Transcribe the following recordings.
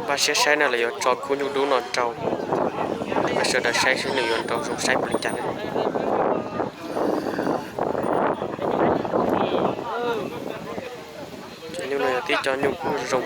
Npaj siab saib na, lawv yuav tso khub nyuj dub no rau sawv daws saib seb nws yuav nrau zoo saib puas li cas na. Cov nyuj no yog tib cov nyuj kub zoo.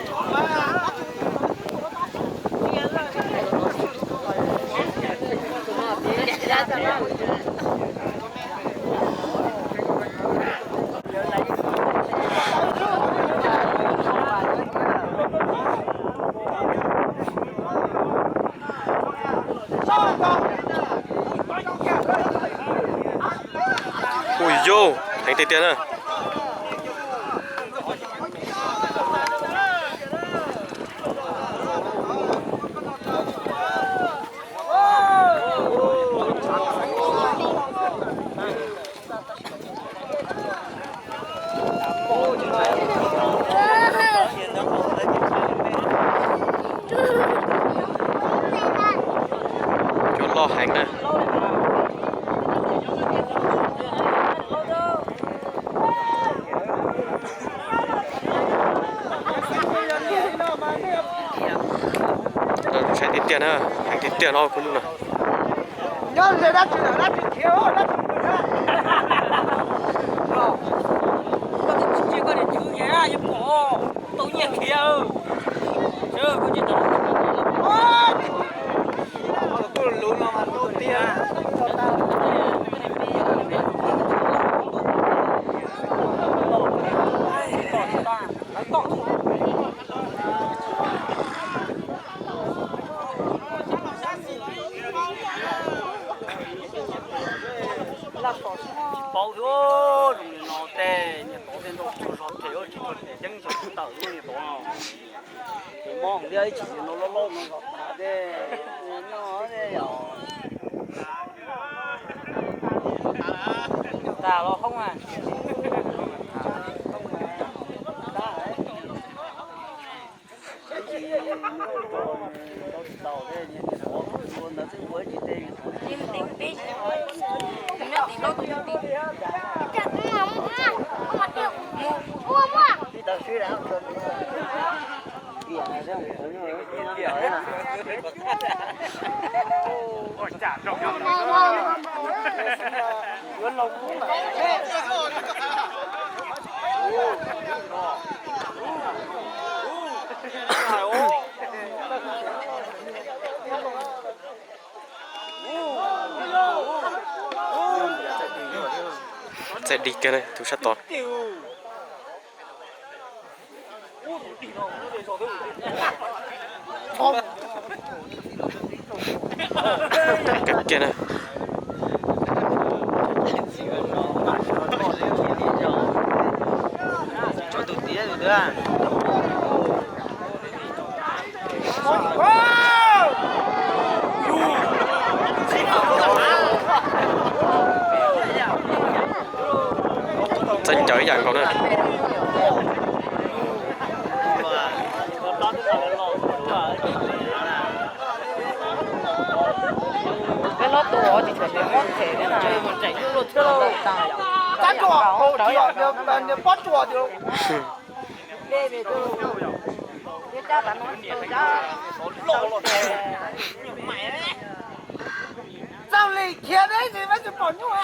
Ui yog heev tiag tiag na. Cua loj heev na. Saib tiag tiag na, heev tiag tiag no kuv no. Tsis paub thiab, zoo li no tej niam tod tej nrauj tsuag zog rhe, tsis tshua yeeb xyaum tawm lub niam tod no. Ces mob liab ib chim no loj loj no zov tas tej noj tej yom. Tas los hoob a. Txaij dig kawg na tus sab tod. Kawg kiag na. Txaij ncaws ib yam nkaus na. Peb hlob tus tsis tshua tias mob them thiab na. Pob tsuas. Txaus li khiav ne, nws mas tsis pom nyuj.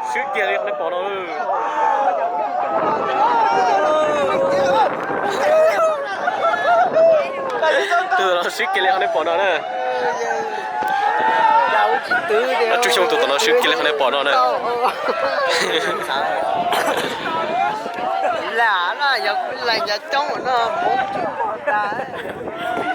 Swb kiag li qhov nej pom no. Tus no swb kiag li qhov nej pom no na. Tswj Xyooj tus tom no swb kiag li qhov nej pom no na. Yog kuv lais ncav coob no, hmoov tsis pom tas.